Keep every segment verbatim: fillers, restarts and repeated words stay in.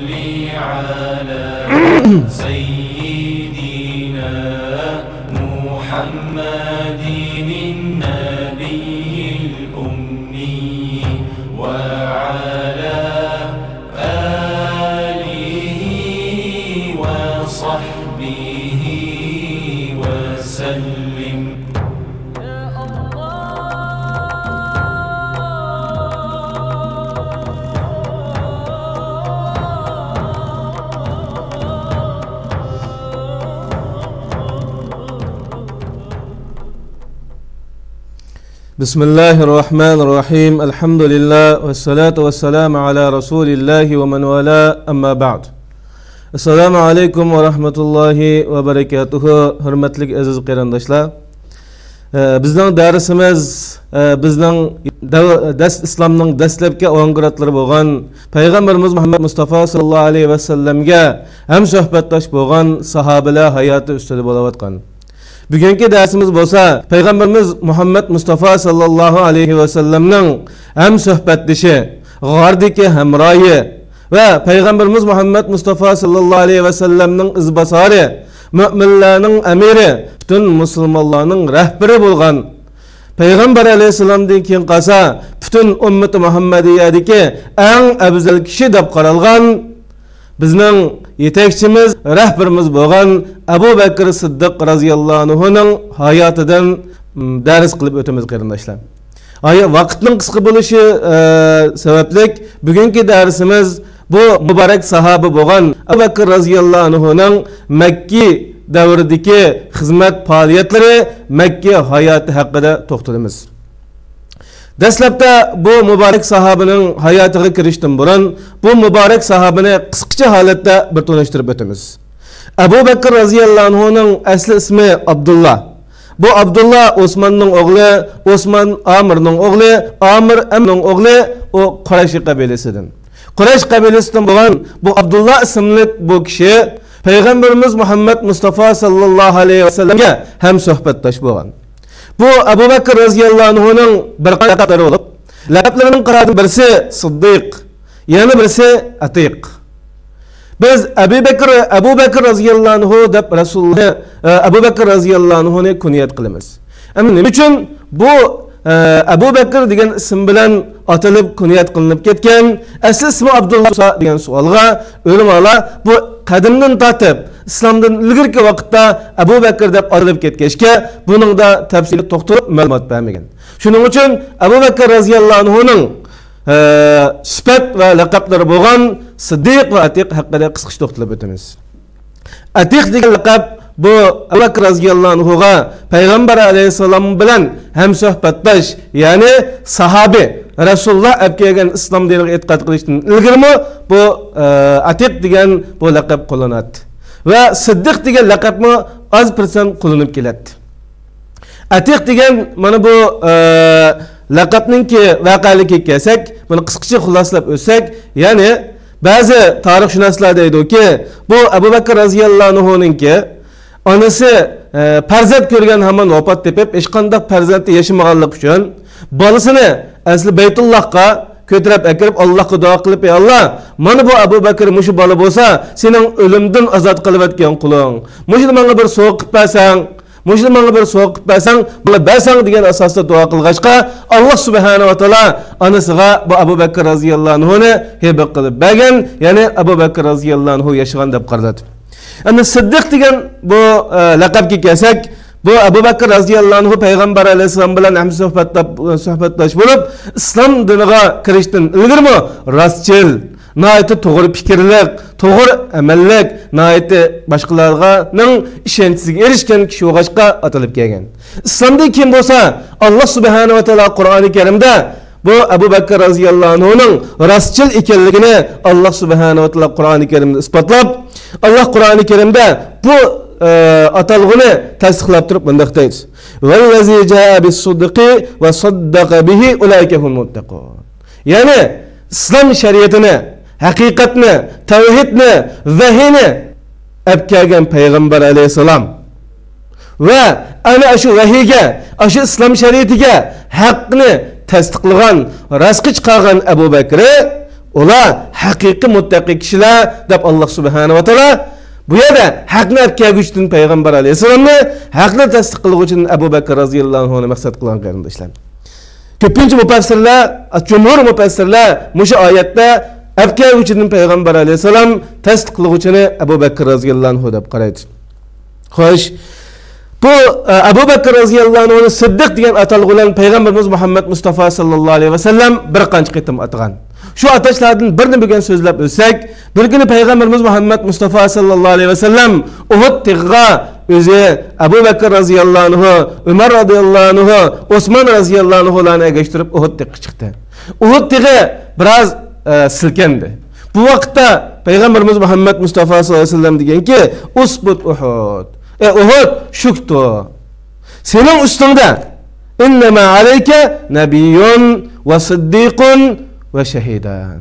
على سيدنا محمد النبي الأمي وعلى آله وصحبه وسلم. بسم الله الرحمن الرحيم. الحمد لله والصلاة والسلام على رسول الله ومن والاه، أما بعد. السلام عليكم ورحمة الله وبركاته. ھۆرمەتلىك ئەزىز قېرىنداشلار، ئە، بىزنىڭ دەرسىمىز، ئە، بىزنىڭ دەۋ-، دەس-، ئىسلامنىڭ دەسلەپكى ئاۋانگارتلىرى بولغان پەيغەمبىرىمىز مۇھەممەد مۇستافا ساللاللاھۇ ئەلەيھى ۋەسەللەمگە ھەمسۆھبەتداش بولغان ساھابىلەر ھاياتى ئۈستىدە بولۇۋاتقان. بۈگۈنكى دەرسىمىز بولسا پەيغەمبىرىمىز مۇھەممەد مۇستافا ساللاللاھۇ ئەلەيھى ۋەسەللەمنىڭ ھەمسۆھبەتدىشى، غاردىكى ھەمراھى ۋە پەيغەمبىرىمىز مۇھەممەد مۇستافا ساللاللاھۇ ئەلەيھى ۋەسەللەمنىڭ ئىزباسارى، مۆمىنلەرنىڭ ئەمىرى، پۈتۈن مۇسۇلمانلارنىڭ رەھبىرى بولغان، پەيغەمبەر ئەلەيھىسسالامدىن كېيىن قالسا پۈتۈن ئۈممىتى مۇھەممەدىيەدىكى ئەڭ ئەۋزەل كىشى دەپ قارالغان، بىزنىڭ يېتەكچىمىز، رەھبىرىمىز بولغان ئەبۇ بەكرى سىددىق رازىياللاھۇ ئەنھۇنىڭ ھاياتىدىن، م، دەرس قىلىپ ئۆتىمىز، قېرىنداشلار. ئاي، ۋاقىتنىڭ قىسقا بولۇشى، ئە، سەۋەبلىك بۈگۈنكى دەرسىمىز بۇ مۇبارەك ساھابە بولغان ئەبۇ بەكرى رازىياللاھۇ ئەنھۇنىڭ مەككى دەۋرىدىكى خىزمەت پائالىيەتلىرى، مەككە ھاياتى ھەققىدە توختىلىمىز. دەسلەپتە بۇ مۇبارەك ساھابىنىڭ ھاياتىغا كىرىشتىن بۇرۇن، بۇ مۇبارەك ساھابىنى قىسقىچە ھالەتتە بىر تونۇشتۇرۇپ ئۆتىمىز. ئەبۇ بەكرى رازىياللاھۇ ئەنھۇنىڭ ئەسلى ئىسمى ئابدۇللا. بۇ ئابدۇللا ئوسماننىڭ ئوغلى، ئوسمان ئامىرنىڭ ئوغلى، ئامىر ئەمنىڭ ئوغلى، ئۇ قۇرەيشى قەبىلىسىدىن. قۇرەيش قەبىلىسىدىن بولغان بۇ ئابدۇللا ئىسىملىك بۇ كىشى پەيغەمبىرىمىز مۇھەممەد مۇستافا ساللاللاھۇ ئەلەيھى ۋەسەللەمگە ھەمسۆھبەتداش بولغان. بۇ ئەبۇ بەكرى رازىياللاھۇ ئەنھۇنىڭ بىر قانچە لەقەپلىرى بولۇپ، لەقەپلىرىنىڭ قىرائىتى بىرسى سىددىق، يەنە بىرسى ئەتىق. بىز ئەبۇ بەكرى، ئەبۇ بەكرى رازىياللاھۇ ئەنھۇ دەپ رەسۇلنى، ئە، ئەبۇ بەكرى رازىياللاھۇ ئەنھۇنى كۇنيەت قىلىمىز. ئەمما نېمە ئۈچۈن بۇ، ئە، ئەبۇ بەكرى دېگەن ئىسىم بىلەن ئاتىلىپ كۇنيەت قىلىنىپ كەتكەن، ئەسلى ئىسمى ئابدۇللا بولسا دېگەن سوئالغا ئۆلىمالار بۇ قەدىمدىن تارتىپ ئىسلامدىن ئىلگىرىكى ۋاقىتتا ئەبۇ بەكرى دەپ ئاتىلىپ كەتكەچكە، بۇنىڭدا تەپسىلىي توختىلىپ مەلۇمات بەرمىگەن. شۇنىڭ ئۈچۈن ئەبۇ بەكرى رازىياللاھۇ ئەنھۇنىڭ، ئە، سۈپەت ۋە لەقەپلىرى بولغان سىددىق ۋە ئەتىق ھەققىدە قىسقىچە توختىلىپ ئۆتىمىز. ئەتىق دېگەن لەقەپ بۇ ئەبۇ بەكرى رازىياللاھۇ ئەنھۇغا پەيغەمبەر ئەلەيھىسسالام بىلەن ھەمسۆھبەتداش، يەنى ساھابى، رەسۇلۇللا ئەپ كەلگەن ئىسلام دىنىغا ئېتىقاد قىلىشتىن ئىلگىرىمۇ بۇ، ئە، ئەتىق دېگەن بۇ لەقەپ قوللىناتتى. ۋە سىددىق دېگەن لەقەپمۇ ئاز پىرسەنت قوللىنىپ كېلەتتى. ئەتىق دېگەن مانا بۇ، ئە، لەقەپنىڭكى ۋەقەلىكىگە كەلسەك، بۇنى قىسقىچە خۇلاسىلاپ ئۆتسەك، يەنى بەزى تارىخشۇناسلار دەيدۇكى، بۇ ئەبۇ بەكرى رازىياللاھۇ ئەنھۇنىڭكى ئانىسى، ئە، پەرزەنت كۆرگەن ھامان ۋاپات تېپىپ، ھېچقانداق پەرزەنتى ياشىمىغانلىقى ئۈچۈن، بالىسىنى ئەسلى بەيتۇللاھقا كۆتۈرۈپ ئەكىرىپ، ئاللاھقا دۇئا قىلىپ، ئى ئاللاھ، مانا بۇ ئەبۇ بەكرى مۇشۇ بالا بولسا، سېنىڭ ئۆلۈمدىن ئازاد قىلىۋەتكەن قۇلۇڭ. مۇشۇنى ماڭا بىر سوۋغا قىلىپ بەرسەڭ، مۇشۇنى ماڭا بىر سوۋغا قىلىپ بەرسەڭ، ماڭا بەرسەڭ دېگەن ئاساستا دۇئا قىلغاچقا، ئاللاھ سۇبھانەھۇ ۋە تائالا ئانىسىغا بۇ ئەبۇ بەكرى رازىياللاھۇ ئەنھۇنى ھەدىيە قىلىپ بەرگەن، يەنى ئەبۇ بەكرى رازىياللاھۇ ئەنھۇ ياشىغان دەپ قارىلىدۇ. ئەمدى سىددىق دېگەن بۇ، ئە، لەقەپكە كەلسەك، بۇ ئەبۇ بەكرى رازىياللاھۇ ئەنھۇ پەيغەمبەر ئەلەيھىسسالام بىلەن ھەمسۆھبەتداپ-، سۆھبەتداش بولۇپ، ئىسلام دىنىغا كىرىشتىن ئىلگىرىمۇ راستچىل، ناھايىتى توغرا پىكىرلىك، توغرا ئەمەللىك، ناھايىتى باشقىلارنىڭ ئىشەنچىسىگە ئېرىشكەن كىشى بولغاچقا ئاتىلىپ كەلگەن. ئىسلامدىن كېيىن بولسا، ئاللاھ سۇبھانەھۇ ۋە تائالا قۇرئانى كەرىمدە بۇ ئەبۇ بەكرى رازىياللاھۇ ئەنھۇنىڭ راستچىل ئىكەنلىكىنى ئاللاھ سۇبھانەھۇ ۋە تائالا قۇرئانى كەرىمدە ئىسپاتلاپ، ئاللاھ قۇرئانى كەرىمدە بۇ، ئە، ئاتالغۇنى تەستىقلاپ تۇرۇپ مۇنداق دەيدۇ: «ۋەللەزى جائە بىسسىددىقى ۋە سەددەقە بىھى ئۇلائىكە ھۇمۇل مۇتتەقۇن.» يەنى ئىسلام شەرىئىتىنى، ھەقىقەتنى، تەۋھىدنى، ۋەھىينى ئەپ كەلگەن پەيغەمبەر ئەلەيھىسسالام ۋە ئەنە ئاشۇ ۋەھىيگە، ئاشۇ ئىسلام شەرىئىتىگە ھەقنى تەستىقلىغان، راستقا چىقارغان ئەبۇ بەكرى، ئۇلار ھەقىقىي مۇتتەقىي كىشىلەر، دەپ ئاللاھ سۇبھانەھۇ ۋە تائالا بۇ يەردە ھەقنى ئەپكەلگۈچىدىن پەيغەمبەر ئەلەيھىسسالامنى، ھەقنى تەستىق قىلغۇچىدىن ئەبۇ بەكىر رازىياللاھۇ ئەنھۇنى مەقسەت قىلغان، قېرىنداشلار. كۆپىنچە مۇپەسسىرلەر، جۇمھۇر مۇپەسسىرلەر مۇشۇ ئايەتتە ئەپكەلگۈچىدىن پەيغەمبەر ئەلەيھىسسالام، تەستىق قىلغۇچىنى ئەبۇ بەكىر رازىياللاھۇ ئەنھۇ دەپ قارايدۇ. خوش، بۇ، ئە، ئەبۇ بەكىر رازىياللاھۇ ئەنھۇنى سىددىق دېگەن ئاتالغۇ بىلەن پەيغەمبىرىمىز مۇھەممەد مۇستافا ساللاللاھۇ ئەلەيھى ۋەسەللەم بىر قانچە قېتىم ئاتىغان. شۇ ئاتاشلاردىن بىرنى بۈگۈن سۆزلەپ ئۆتسەك، بىر كۈنى پەيغەمبىرىمىز مۇھەممەد مۇستافا ساللاللاھۇ ئەلەيھى ۋەسەللەم ئۇھۇد تېغىغا ئۆزى، ئەبۇ بەكىر رازىياللاھۇ ئەنھۇ، ئۆمەر رازىياللاھۇ ئەنھۇ، ئوسمان رازىياللاھۇ ئەنھۇلارنى ئەگەشتۈرۈپ ئۇھۇد تېغىغا چىقتى. ئۇھۇد تېغى بىراز، ئە، سىلكەندى. بۇ ۋاقىتتا پەيغەمبىرىمىز مۇھەممەد مۇستافا ساللاللاھۇ ئەلەيھى ۋەسەللەم دېگەنكى، «ئۇسبۇت ئۇھۇد.» ئەي ئۇھۇد، شۈك تۇر. سېنىڭ ئۈستۈڭدە، «ئىننەما ئەلەيكە نەبىييۇن ۋە سىددىقۇن ۋە شەھىدان.»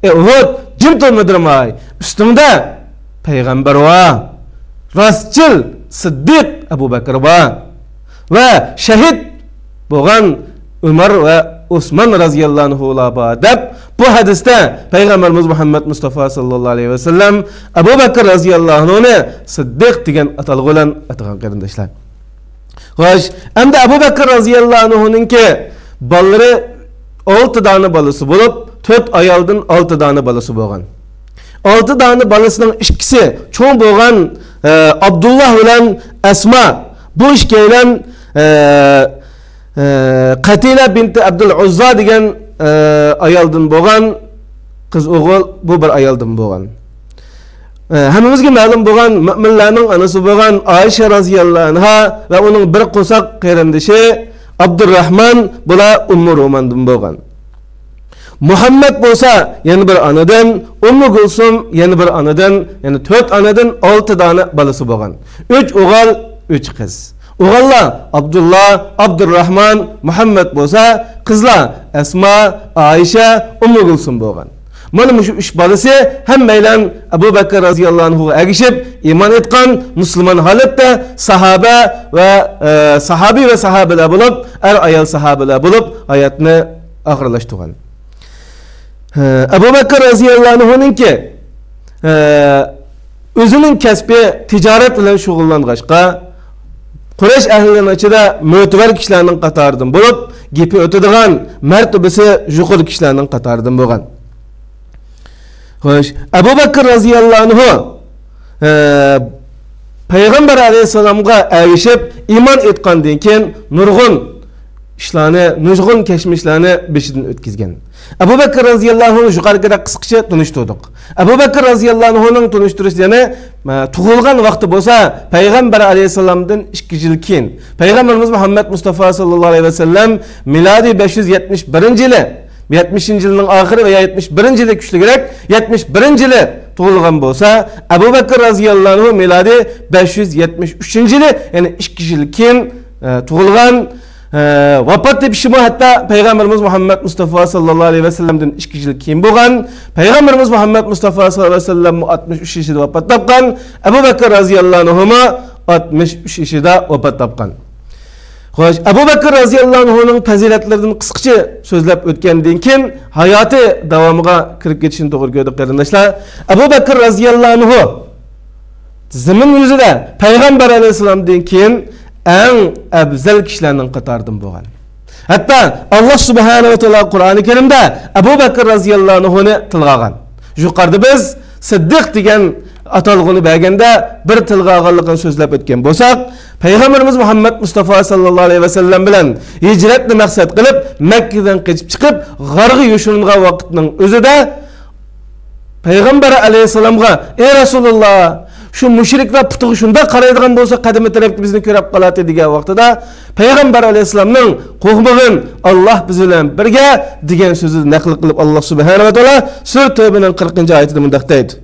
ئەي ئۇھۇد، جىم تۇرمىدىم ۋاي. ئۈستۈڭدە پەيغەمبەر بار، راستچىل سىددىق ئەبۇ بەكىر بار ۋە شەھىد بولغان ئۆمەر ۋە ئوسمان رازىياللاھۇ ئەنھۇلار بار، دەپ، بۇ ھەدىستە پەيغەمبىرىمىز مۇھەممەد مۇستافا ساللاللاھۇ ئەلەيھى ۋەسەللەم ئەبۇ بەكىر رازىياللاھۇ ئەنھۇنى سىددىق دېگەن ئاتالغۇ بىلەن ئاتىغان، قېرىنداشلار. خوش، ئەمدى ئەبۇ بەكىر رازىياللاھۇ ئەنھۇنىڭكى بالىلىرى، ئالتە دانە بالىسى بولۇپ، تۆت ئايالدىن ئالتە دانە بالىسى بولغان. ئالتە دانە بالىسىنىڭ ئىككىسى چوڭ بولغان، ئە، ئابدۇللا بىلەن ئەسما. بۇ ئىككىيلەن، ئە، ئە، قەتىلە بىنتى ئابدۇل ئۇززا دېگەن، ئە، ئايالدىن بولغان، قىز ئوغۇل، بۇ بىر ئايالدىن بولغان. ئە، ھەممىمىزگە مەلۇم بولغان مۆمىنلەرنىڭ ئانىسى بولغان ئائىشە رازىياللاھۇ ئەنھا ۋە ئۇنىڭ بىر قورساق قېرىندىشى ئابدۇرراھمان، بۇلار ئۇممۇ روماندىن بولغان. مۇھەممەد بولسا يەنە بىر ئانىدىن، ئۇممۇ گۈلسۇم يەنە بىر ئانىدىن، يەنى تۆت ئانىدىن ئالتە دانە بالىسى بولغان. ئۈچ ئوغۇل، ئۈچ قىز. ئوغۇللار ئابدۇللا، ئابدۇرراھمان، مۇھەممەد بولسا، قىزلار ئەسما، ئائىشە، ئۇممۇ گۈلسۇم بولغان. مانا مۇشۇ ئۈچ بالىسى ھەممەيلەن ئەبۇ بەكىر رازىياللاھۇ ئەنھۇغا ئەگىشىپ ئىمان ئېيتقان، مۇسۇلمان ھالەتتە ساھابە ۋە، ئە، ساھابىي ۋە ساھابىلەر بولۇپ، ئەر-ئايال ساھابىلەر بولۇپ ھاياتنى ئاخىرلاشتۇرغان. ئە، ئەبۇ بەكىر رازىياللاھۇ ئەنھۇنىڭكى، ئە، ئۆزىنىڭ كەسپى تىجارەت بىلەن شۇغۇللانغاچقا، قۇرەيش ئەھلىنىڭ ئىچىدە مۆتىۋەر كىشىلەرنىڭ قاتارىدىن بولۇپ، گېپى ئۆتىدىغان، مەرتىبىسى يۇقىرى كىشىلەرنىڭ قاتارىدىن بولغان. خوش، ئەبۇ بەكىر رازىياللاھۇ ئەنھۇ، ئە، پەيغەمبەر ئەلەيھىسسالامغا ئەگىشىپ ئىمان ئېيتقاندىن كېيىن نۇرغۇن ئىشلارنى، نۇرغۇن كەچمىشلەرنى بېشىدىن ئۆتكۈزگەن. ئەبۇ بەكىر رازىياللاھۇ ئەنھۇنى يۇقىرىقىدەك قىسقىچە تونۇشتۇردۇق. ئەبۇ بەكىر رازىياللاھۇ ئەنھۇنىڭ تونۇشتۇرۇشى، يەنى، ئە، تۇغۇلغان ۋاقتى بولسا پەيغەمبەر ئەلەيھىسسالامدىن ئىككى يىل كېيىن. پەيغەمبىرىمىز مۇھەممەد مۇستافا ساللاللاھۇ ئەلەيھى ۋەسەللەم مىلادىي بەش يۈز يەتمىش بىرىنچى يىلى، يەتمىشىنچى يىلنىڭ ئاخىرى ۋە يەتمىش بىرىنچى يىلى كۈچلۈكرەك، يەتمىش بىرىنچى يىلى تۇغۇلغان بولسا، ئەبۇ بەكىر رازىياللاھۇ ئەنھۇ مىلادىي بەش يۈز يەتمىش ئۈچىنچى يىلى، يەنى ئىككى يىل كېيىن، ئە، تۇغۇلغان. ئە، ۋاپات تېپىشىمۇ ھەتتا پەيغەمبىرىمىز مۇھەممەد مۇستافا ساللاللاھۇ ئەلەيھى ۋەسەللەمدىن ئىككى يىل كېيىن بولغان. پەيغەمبىرىمىز مۇھەممەد مۇستافا ساللاللاھۇ ئەلەيھى ۋەسەللەممۇ ئاتمىش ئۈچ يېشىدا ۋاپات تاپقان. ئەبۇ بەكىر رازىياللاھۇ ئەنھۇمۇ ئاتمىش ئۈچ يېشىدا ۋاپات تاپقان. خوش، ئەبۇ بەكىر رازىياللاھۇ ئەنھۇنىڭ پەزىلەتلىرىدىن قىسقىچە سۆزلەپ ئۆتكەندىن كېيىن، ھاياتى داۋامىغا كىرىپ كېتىشنى توغرا كۆردۇق، قېرىنداشلار. ئەبۇ بەكىر رازىياللاھۇ ئەنھۇ زېمىن يۈزىدە پەيغەمبەر ئەلەيھىسسالامدىن كېيىن ئەڭ ئەۋزەل كىشىلەرنىڭ قاتارىدىن بولغان. ھەتتا ئاللاھ سۇبھانەھۇ ۋە تائالا قۇرئانى كەرىمدە ئەبۇ بەكىر رازىياللاھۇ ئەنھۇنى تىلغا ئالغان. يۇقىرىدا بىز سىددىق دېگەن ئاتالغۇنى بەرگەندە بىر تىلغا ئالغانلىقىنى سۆزلەپ ئۆتكەن بولساق، پەيغەمبىرىمىز مۇھەممەد مۇستافا ساللاللاھۇ ئەلەيھى ۋەسەللەم بىلەن ھىجرەتنى مەقسەت قىلىپ، مەككىدىن قېچىپ چىقىپ، غارغا يوشۇرۇنغان ۋاقىتنىڭ ئۆزىدە پەيغەمبەر ئەلەيھىسسالامغا، ئەي رەسۇلۇللاھ، شۇ مۇشرىكلار پۇتىغا شۇنداق قارايدىغان بولسا، قەدىمى تەرەپتە بىزنى كۆرۈپ قالاتتى، دېگەن ۋاقتىدا، پەيغەمبەر ئەلەيھىسسالامنىڭ، قورقمىغىن، ئاللاھ بىز بىلەن بىرگە، دېگەن سۆزىنى نەقىل قىلىپ، ئاللاھ سۇبھانەھۇ ۋە تائالا سۈرە تەۋبىنىڭ قىرىقىنچى ئايىتىدە مۇنداق دەيدۇ: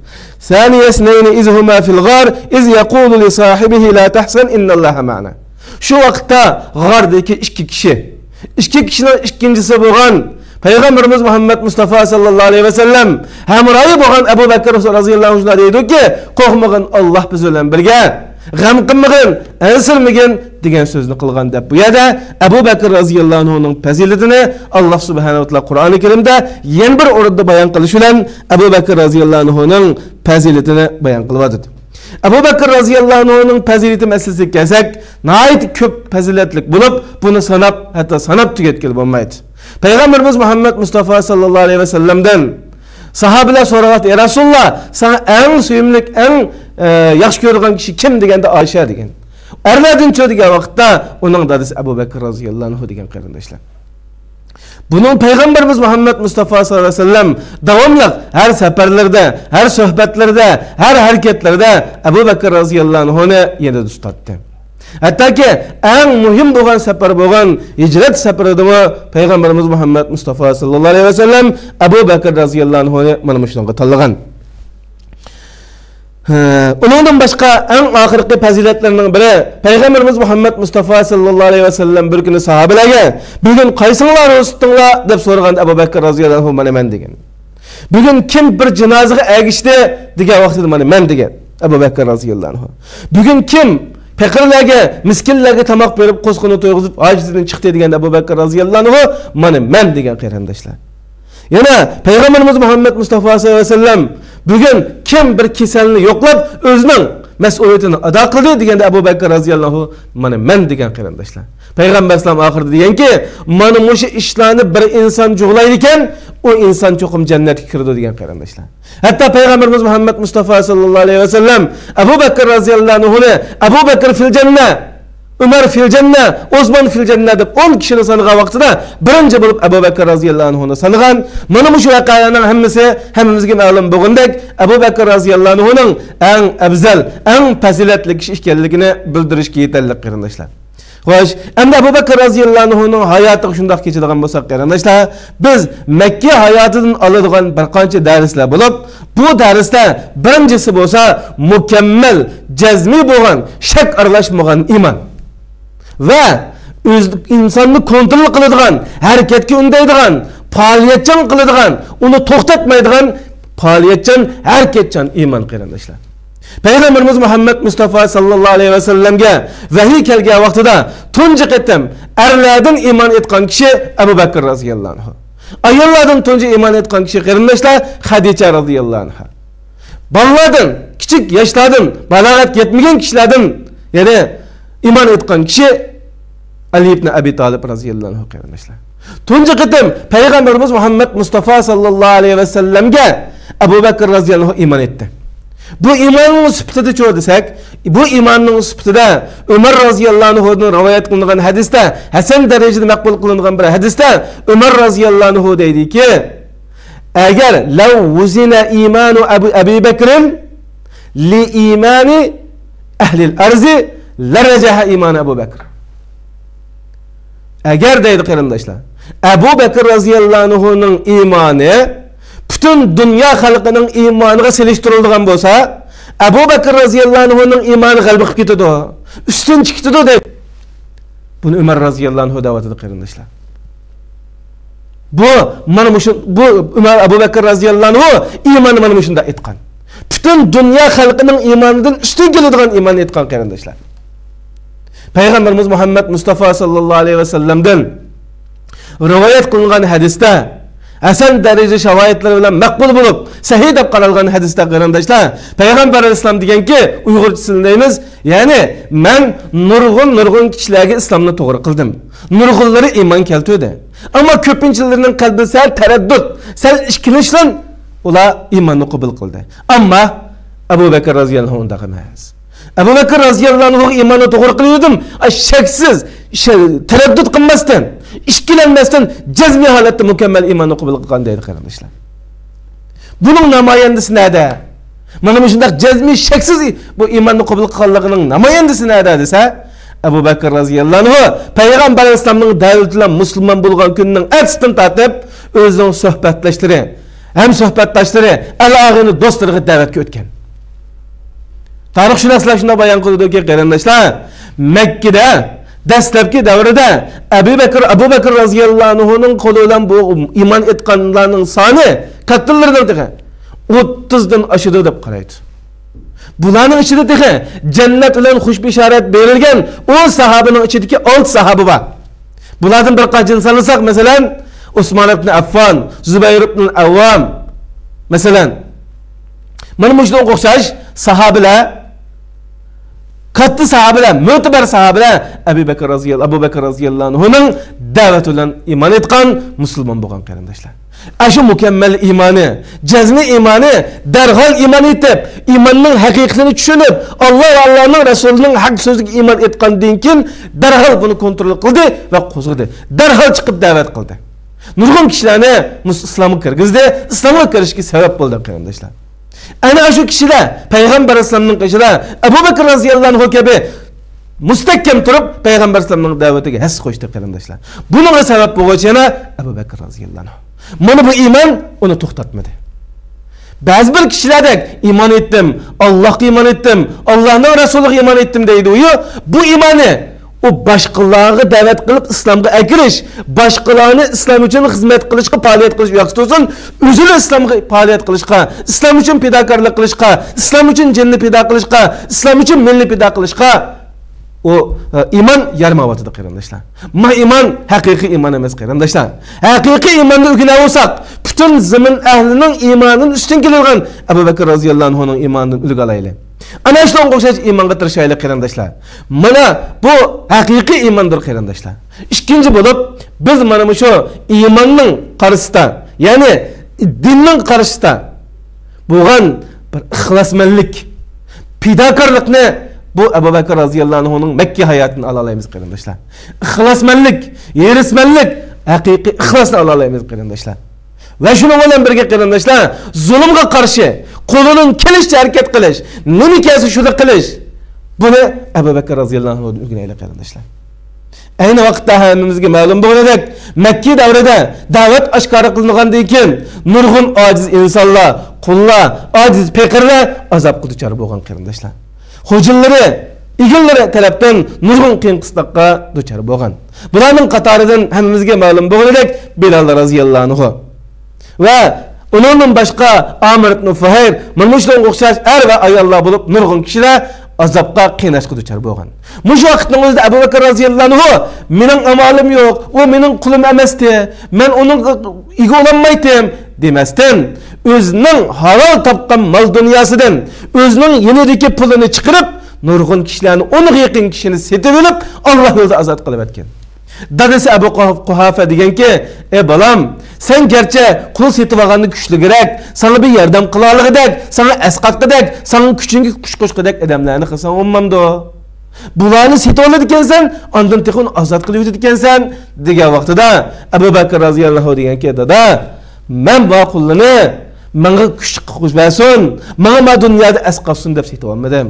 ثاني اثنين إذ هما في الغار إذ يقول لصاحبه لا تحزن إن الله معنا. شۇ ۋاقىتتا غاردىكى ئىككى كىشى، ئىككى كىشىنىڭ ئىككىنچىسى بولغان پەيغەمبىرىمىز مۇھەممەد مۇستافا ساللاللاھۇ ئەلەيھى ۋەسەللەم ھەمراھى بولغان ئەبۇ بەكىر رازىياللاھۇ ئەنھۇ دەيدۇكى، قورقمىغىن، ئاللاھ بىز بىلەن بىرگە. غەم قىلمىغىن، ئەنسىرىمىگىن دېگەن سۆزنى قىلغان دەپ، بۇ يەردە ئەبۇ بەكىر رازىياللاھۇ ئەنھۇنىڭ پەزىلىتىنى ئاللاھ سۇبھانەھۇ ۋە تائالا قۇرئانى كەرىمدە يەنە بىر ئورۇندا بايان قىلىش بىلەن ئەبۇ بەكىر رازىياللاھۇ ئەنھۇنىڭ پەزىلىتىنى بايان قىلىۋاتىدۇ. ئەبۇ بەكىر رازىياللاھۇ ئەنھۇنىڭ پەزىلىتى مەسىلىسىگە كەلسەك، ناھايىتى كۆپ پەزىلەتلىك بولۇپ، بۇنى ساناپ، ھەتتا ساناپ تۈگەتكىلى بولمايدۇ. پەيغەمبىرىمىز مۇھەممەد مۇستافا ساللاللاھۇ ئەلەيھى ۋەسەللەمدىن ساھابىلەر سورىغان، يا رەسۇلاللا، ساڭا ئەڭ سۆيۈملۈك، ئەڭ، ئە، ياخشى كۆرىدىغان كىشى كىم دېگەندە، ئائىشە دېگەن. ئەرلەردىنچۇ دېگەن ۋاقىتتا، ئۇنىڭ دادىسى ئەبۇ بەكىر رازىياللاھۇ ئەنھۇ دېگەن قېرىنداشلار. بۇنىڭ پەيغەمبىرىمىز مۇھەممەد مۇستافا ساللاللاھۇ ئەلەيھى ۋەسەللەم داۋاملىق ھەر سەپەرلىرىدە، ھەر سۆھبەتلىرىدە، ھەر ھەرىكەتلىرىدە ئەبۇ بەكىر رازىياللاھۇ ئەنھۇنى يېنىدا تۇتاتتى. ھەتتاكى ئەڭ مۇھىم بولغان سەپەر بولغان ھىجرەت سەپىرىدىمۇ پەيغەمبىرىمىز مۇھەممەد مۇستافا ساللاللاھۇ ئەلەيھى ۋەسەللەم ئەبۇ بەكىر رازىياللاھۇ ئەنھۇنى مانا مۇشۇنىڭغا تاللىغان. ھە، ئۇنىڭدىن باشقا ئەڭ ئاخىرقى پەزىلەتلىرىنىڭ بىرى، پەيغەمبىرىمىز مۇھەممەد مۇستافا ساللاللاھۇ ئەلەيھى ۋەسەللەم بىر كۈنى ساھابىلەرگە، بۈگۈن قايسىڭلار روزا تۇتتۇڭلار دەپ سورىغاندا، ئەبۇ بەكىر رازىياللاھۇ ئەنھۇ، مانا مەن دېگەن. بۈگۈن كىم بىر جىنازىغا ئەگىشتى دېگەن ۋاقتىدا، مانا مەن دېگەن ئەبۇ بەكىر رازىياللاھۇ ئەنھۇ. بۈگۈن كىم پەقىرلەرگە، مىسكىنلەرگە تاماق بېرىپ، قورسىقىنى تويغۇزۇپ، ھاجىتىدىن چىقتى دېگەندە، ئەبۇ بەكىر رازىياللاھۇ ئەنھۇ، مانا مەن دېگەن قېرىنداشلار. يەنە پەيغەمبىرىمىز مۇھەممەد مۇستافا ساللاللاھۇ ئەلەيھى ۋەسەللەم، بۈگۈن كىم بىر كېسەلنى يوقلاپ، ئۆزىنىڭ مەسئۇلىيىتىنى ئادا قىلدى دېگەندە، ئەبۇ بەكىر رازىياللاھۇ ئەنھۇ، مانا مەن دېگەن قېرىنداشلار. پەيغەمبەر ئەلەيھىسسالام ئاخىرىدا دېگەنكى، مانا مۇشۇ ئىشلارنى بىر ئىنسان جۇغلايدىكەن، ئۇ ئىنسان چوقۇم جەننەتكە كىرىدۇ دېگەن قېرىنداشلار. ھەتتا پەيغەمبىرىمىز مۇھەممەد مۇستافا ساللاللاھۇ ئەلەيھى ۋەسەللەم ئەبۇ بەكىر رازىياللاھۇ ئەنھۇنى، ئەبۇ بەكىر فىل جەننە، ئۆمەر فىل جەننە، ئوسمان فىل جەننە دەپ ئون كىشىنى سانىغان ۋاقتىدا بىرىنچى بولۇپ ئەبۇ بەكىر رازىياللاھۇ ئەنھۇنى سانىغان. مانا مۇشۇ ۋەقەلەرنىڭ ھەممىسى ھەممىمىزگە مەلۇم بولغاندەك، ئەبۇ بەكىر رازىياللاھۇ ئەنھۇنىڭ ئەڭ ئەۋزەل، ئەڭ پەزىلەتلىك كىشى ئىكەنلىكىنى بىلدۈرۈشكە يېتەرلىك، قېرىنداشلار. خوش، ئەمدى ئەبۇ بەكىر رازىياللاھۇ ئەنھۇنىڭ ھاياتىغا شۇنداق كېچىدىغان بولساق، قېرىنداشلار، بىز مەككە ھاياتىدىن ئالىدىغان بىر قانچە دەرسلەر بولۇپ، بۇ دەرستە بىرىنچىسى بولسا مۇكەممەل، جەزمىي بولغان، شەك ئارىلاشمىغان ئىمان ۋە ئۆز، ئىنساننى كونترول قىلىدىغان، ھەرىكەتكە ئۈندەيدىغان، پائالىيەتچان قىلىدىغان، ئۇنى توختاتمايدىغان پائالىيەتچان، ھەرىكەتچان ئىمان، قېرىنداشلار. پەيغەمبىرىمىز مۇھەممەد مۇستافا ساللاللاھۇ ئەلەيھى ۋەسەللەمگە ۋەھىي كەلگەن ۋاقتىدا تۇنجى قېتىم ئەرلەردىن ئىمان ئېيتقان كىشى ئەبۇ بەكىر رازىياللاھۇ ئەنھۇ. ئاياللاردىن تۇنجى ئىمان ئېيتقان كىشى، قېرىنداشلار، خەدىچە رازىياللاھۇ ئەنھا. بالىلاردىن، كىچىك ياشلاردىن، بالاغەتكە يەتمىگەن كىشىلەردىن، يەنى ئىمان ئېيتقان كىشى ئەلى ئىبن ئەبى تالىپ رازىياللاھۇ ئەنھۇ، قېرىنداشلار. تۇنجى قېتىم پەيغەمبىرىمىز مۇھەممەد مۇستافا ساللاللاھۇ ئەلەيھى ۋەسەللەمگە ئەبۇ بەكىر رازىياللاھۇ ئەنھۇ ئىمان ئېيتتى. بۇ ئىماننىڭ سۈپىتىدە چۇ دېسەك، بۇ ئىماننىڭ سۈپىتىدە ئۆمەر رازىياللاھۇ ئەنھۇدىن رىۋايەت قىلىنغان ھەدىستە، ھەسەن دەرىجىدە مەقبۇل قىلىنغان بىر ھەدىستە ئۆمەر رازىياللاھۇ ئەنھۇ دەيدىكى، ئەگەر لەۋ ۋۇزىنە ئىمانۇ ئەبۇ، ئەبى بەكرىن لى ئىمانى ئەھلىل ئەرزى لەرەجەھە ئىمانى ئەبۇ بەكر. ئەگەر دەيدۇ قېرىنداشلار، ئەبۇ بەكىر رازىياللاھۇ ئەنھۇنىڭ ئىمانى پۈتۈن دۇنيا خەلقىنىڭ ئىمانىغا سېلىشتۇرۇلىدىغان بولسا، ئەبۇ بەكىر رازىياللاھۇ ئەنھۇنىڭ ئىمانى غەلىبە قىلىپ كېتىدۇ، ئۈستۈن چىقىپ كېتىدۇ دەيدۇ. بۇنى ئۆمەر رازىياللاھۇ ئەنھۇ دەۋاتىدۇ قېرىنداشلار. بۇ، مانا مۇشۇ، بۇ ئۆمەر، ئەبۇ بەكىر رازىياللاھۇ ئەنھۇ ئىماننى مانا مۇشۇنداق ئېيتقان. پۈتۈن دۇنيا خەلقىنىڭ ئىمانىدىن ئۈستۈن كېلىدىغان ئىماننى ئېيتقان قېرىنداشلار. پەيغەمبىرىمىز مۇھەممەد مۇستافا ساللاللاھۇ ئەلەيھى ۋەسەللەمدىن رىۋايەت قىلىنغان ھەدىستە، ھەسەن دەرىجە شاۋاھىدلىرى بىلەن مەقبۇل بولۇپ، سەھىھ دەپ قارالغان ھەدىستە قېرىنداشلار، پەيغەمبەر ئەلەيھىسسالام دېگەنكى، ئۇيغۇرچىسىنى دەيمىز، يەنى مەن نۇرغۇن، نۇرغۇن كىشىلەرگە ئىسلامنى توغرا قىلدىم. نۇرغۇنلىرى ئىمان كەلتۈردى. ئەمما كۆپىنچىلىرىنىڭ قەلبىدە سەل تەرەددۇت، سەل ئىككىلىنىشلەر، ئۇلار ئىماننى قوبۇل قىلدى. ئەمما ئەبۇ بەكىر رازىياللاھۇ ئەنھۇ ئۇنداق ئەمەس. ئەبۇ بەكىر رازىياللاھۇ ئەنھۇغا ئىماننى توغرا قىلىۋېتىم، ئاي، شەكسىز، شە-، تەرەددۇت قىلماستىن، ئىككىلەنمەستىن جەزمىي ھالەتتە مۇكەممەل ئىماننى قوبۇل قىلغان دەيدۇ قېرىنداشلار. بۇنىڭ نامايەندىسى نەدە؟ مانا مۇشۇنداق جەزمىي، شەكسىز بۇ ئىماننى قوبۇل قىلغانلىقىنىڭ نامايەندىسى نەدە دېسە، ئەبۇ بەكىر رازىياللاھۇ ئەنھۇ پەيغەمبەر ئەلەيھىسسالامنىڭ دەۋىتى بىلەن مۇسۇلمان بولغان كۈنىنىڭ ئەتىسىدىن تارتىپ ئۆزىنىڭ سۆھبەتداشلىرى، ھەم سۆھبەتداشلىرى، ئەل-ئاغىنە دوستلىرىغا دەۋەتكە ئۆتكەن. تارىخشۇناسلار شۇنداق بايان قىلىدۇكى، قېرىنداشلار، مەككىدە دەسلەپكى دەۋرىدە ئەبۇ بەكىر، ئەبۇ بەكىر رازىياللاھۇ ئەنھۇنىڭ قولى بىلەن بۇ ئىمان ئېيتقانلارنىڭ سانى، كاتتىلىرىنىڭ تېخى ئوتتۇزدىن ئاشىدۇ دەپ قارايدۇ. بۇلارنىڭ ئىچىدە تېخى جەننەت بىلەن خۇش بېشارەت بېرىلگەن ئون ساھابىنىڭ ئىچىدىكى ئالتە ساھابە بار. بۇلاردىن بىر قانچىنى سانىساق، مەسىلەن، ئۇسمان ئىبن ئەففان، زۇبەير ئىبن ئەۋۋام، مەسىلەن، مانا مۇشۇنىڭغا ئوخشاش ساھابىلەر، كاتتا ساھابىلەر، مۆتىبەر ساھابىلەر ئەبۇ بەكىر رازىياللا-، ئەبۇ بەكىر رازىياللاھۇ ئەنھۇنىڭ دەۋىتى بىلەن ئىمان ئېيتقان، مۇسۇلمان بولغان، قېرىنداشلار. ئاشۇ مۇكەممەل ئىمانى، جەزمىي ئىمانى، دەرھال ئىمان ئېيتىپ، ئىماننىڭ ھەقىقىتىنى چۈشىنىپ، ئاللا ۋە ئاللانىڭ رەسۇلىنىڭ ھەق سۆزىگە ئىمان ئېيتقاندىن كېيىن، دەرھال بۇنى كونترول قىلدى ۋە قوزغىدى. دەرھال چىقىپ دەۋەت قىلدى. نۇرغۇن كىشىلەرنى مۇس-، ئىسلامغا كىرگۈزدى، ئىسلامغا كىرىشكە سەۋەب بولدى، قېرىنداشلار. ئەنە شۇ كىشىلەر پەيغەمبەر ئەلەيھىسسالامنىڭ قېشىدا ئەبۇ بەكىر رازىياللاھۇ ئەنھۇ كەبى مۇستەھكەم تۇرۇپ، پەيغەمبەر ئەلەيھىسسالامنىڭ دەۋىتىگە ھەسسە قوشتى، قېرىنداشلار. بۇنىڭغا سەۋەب بولغۇچى يەنە ئەبۇ بەكىر رازىياللاھۇ ئەنھۇ. مانا بۇ ئىمان ئۇنى توختاتمىدى. بەزى بىر كىشىلەردەك ئىمان ئېيتتىم، ئاللاھقا ئىمان ئېيتتىم، ئاللاھنىڭ رەسۇلىغا ئىمان ئېيتتىم دەيدۇ. يو، بۇ ئىمانى ئۇ باشقىلارغا دەۋەت قىلىپ ئىسلامغا ئەكىرىش، باشقىلارنى ئىسلام ئۈچۈن خىزمەت قىلىشقا، پائالىيەت قىلىشقا ياخشى تۇرسۇن، ئۆزىلا ئىسلامغا پائالىيەت قىلىشقا، ئىسلام ئۈچۈن پىداكارلىق قىلىشقا، ئىسلام ئۈچۈن جېنىنى پىدا قىلىشقا، ئىسلام ئۈچۈن مېلىنى پىدا قىلىشقا ئۇ، ئە، ئىمان يارىمايۋاتىدۇ، قېرىنداشلار. ما ئىمان ھەقىقىي ئىمان ئەمەس، قېرىنداشلار. ھەقىقىي ئىماننى ئۆگىنەۋالساق، پۈتۈن زېمىن ئەھلىنىڭ ئىمانىدىن ئۈستۈن كېلىدىغان ئەبۇ بەكىر رازىياللاھۇ ئەنھۇنىڭ ئىمانىدىن ئۈلگە ئالايلى. ئەنە شۇنىڭغا ئوخشاش ئىمانغا تىرىشايلى، قېرىنداشلار. مانا بۇ ھەقىقىي ئىماندۇر، قېرىنداشلار. ئىككىنچى بولۇپ، بىز مانا مۇشۇ ئىماننىڭ قارشىسىدا، يەنى دىننىڭ قارشىسىدا بولغان بىر ئىخلاسمەنلىك، پىداكارلىقنى بۇ ئەبۇ بەكىر رازىياللاھۇ ئەنھۇنىڭ مەككە ھاياتىدىن ئالالايمىز، قېرىنداشلار. ئىخلاسمەنلىك، ھېرىسمەنلىك، ھەقىقىي ئىخلاسنى ئالالايمىز، قېرىنداشلار. ۋە شۇنىڭ بىلەن بىرگە، قېرىنداشلار، زۇلۇمغا قارشى قولىنىڭ كېلىشىچە ھەرىكەت قىلىش، نېمە كەلسە شۇنى قىلىش، بۇنى ئەبۇ بەكىر رازىياللاھۇ ئەنھۇدىن ئۆگىنەيلى، قېرىنداشلار. ئەينى ۋاقىتتا ھەممىمىزگە مەلۇم بولغىنىدەك، مەككە دەۋرىدە دەۋەت ئاشكارا قىلىنغاندىن كېيىن، نۇرغۇن ئاجىز ئىنسانلار، قۇللار، ئاجىز پېقىرلار ئازابقا دۇچار بولغان، قېرىنداشلار. خوجىلىرى، ئىگىلىرى تەرەپتىن نۇرغۇن قىيىن قىستاققا دۇچار بولغان. بۇلارنىڭ قاتارىدىن ھەممىمىزگە مەلۇم بولغىنىدەك، بىلال رازىياللاھۇ ئەنھۇ ۋە ئۇنىڭدىن باشقا ئامىر ئىبن فۇھەير، مانا مۇشۇنىڭغا ئوخشاش ئەر ۋە ئاياللار بولۇپ نۇرغۇن كىشىلەر ئازابقا، قىيناشقا دۇچار بولغان. مۇشۇ ۋاقىتنىڭ ئۆزىدە ئەبۇ بەكىر رازىياللاھۇ ئەنھۇ، مېنىڭ ئامالىم يوق، ئۇ مېنىڭ قۇلۇم ئەمەستى، مەن ئۇنىڭغا ئىگە بولالمايتتىم دېمەستىن، ئۆزىنىڭ ھالال تاپقان مال دۇنياسىدىن ئۆزىنىڭ يېنىدىكى پۇلىنى چىقىرىپ، نۇرغۇن كىشىلەرنى، ئونغا يېقىن كىشىنى سېتىۋېلىپ، ئاللا يولىدا ئازاد قىلىۋەتكەن. دادىسى ئەبۇ قۇھ-، قۇھافە دېگەنكى، ئەي بالام، سەن گەرچە قۇل سېتىۋالغاندا كۈچلۈكرەك، ساڭا بىر ياردەم قىلالىغۇدەك، ساڭا ئەسقاتقۇدەك، ساڭا كۈچۈڭگە كۈچ قوشقۇدەك ئادەملەرنى قىلساڭ بولمامدۇ؟ بۇلارنى سېتىۋالىدىكەنسەن، ئاندىن تېخى ئۇنى ئازاد قىلىۋېتىدىكەنسەن، دېگەن ۋاقتىدا ئەبۇ بەكىر رازىياللاھۇ دېگەنكى، دادا، مەن بۇ قۇللىرىنى ماڭا كۈچ قوشۇپ بەرسۇن، ماڭا ما دۇنيادا ئەسقاتسۇن دەپ سېتىۋالمىدىم.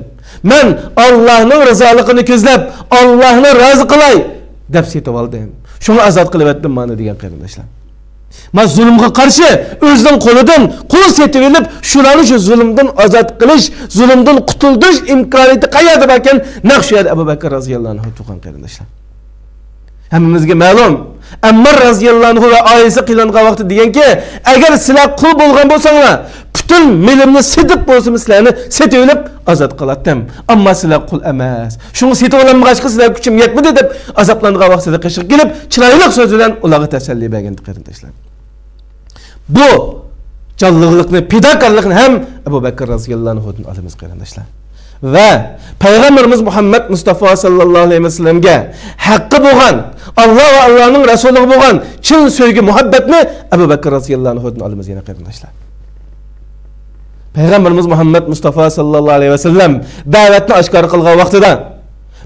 مەن ئاللانىڭ رىزالىقىنى كۆزلەپ، ئاللانى رازى قىلاي دەپ سېتىۋالدىم. شۇڭا ئازاد قىلىۋەتتىم مانا دېگەن قېرىنداشلار. ما زۇلۇمغا قارشى ئۆزىنىڭ قولىدىن قۇل سېتىۋېلىپ، شۇلارنى شۇ زۇلۇمدىن ئازاد قىلىش، زۇلۇمدىن قۇتۇلدۇرۇش ئىمكانىيىتى قەيەردە باركەن، نەق شۇ يەردە ئەبۇ بەكىر رازىياللاھۇ ئەنھۇ تۇرغان قېرىنداشلار. ھەممىمىزگە مەلۇم، ئەممار رازىياللاھۇ ئەنھۇ ۋە ئائىلىسى قىينالغان ۋاقتى دېگەنكى، ئەگەر سىلەر قۇل بولغان بولساڭلار، پۈتۈن مېلىمنى سېتىپ بولسىمۇ سىلەرنى سېتىۋېلىپ ئازاد قىلاتتىم. ئەمما سىلەر قۇل ئەمەس. شۇڭا سېتىۋالالمىغاچقا سىلەر كۈچۈم يەتمىدى دەپ ئازابلانغان ۋاقتىدا قېشىغا كېلىپ، چىرايلىق سۆز بىلەن ئۇلارغا تەسەللى بەرگەن، قېرىنداشلار. بۇ جانلىقلىقنى، پىداكارلىقنى ھەم ئەبۇ بەكىر رازىياللاھۇ ئەنھۇدىن ئالىمىز، قېرىنداشلار. ۋە پەيغەمبىرىمىز مۇھەممەد مۇستافا ساللاللاھۇ ئەلەيھى ۋەسەللەمگە ھەققى بولغان، ئاللا ۋە ئاللانىڭ رەسۇلىغا بولغان چىن سۆيگۈ، مۇھەببەتنى ئەبۇ بەكىر رازىياللاھۇ ئەنھۇدىن ئالىمىز يەنە، قېرىنداشلار. پەيغەمبىرىمىز مۇھەممەد مۇستافا ساللاللاھۇ ئەلەيھى ۋەسەللەم دەۋەتنى ئاشكارا قىلغان ۋاقتىدا،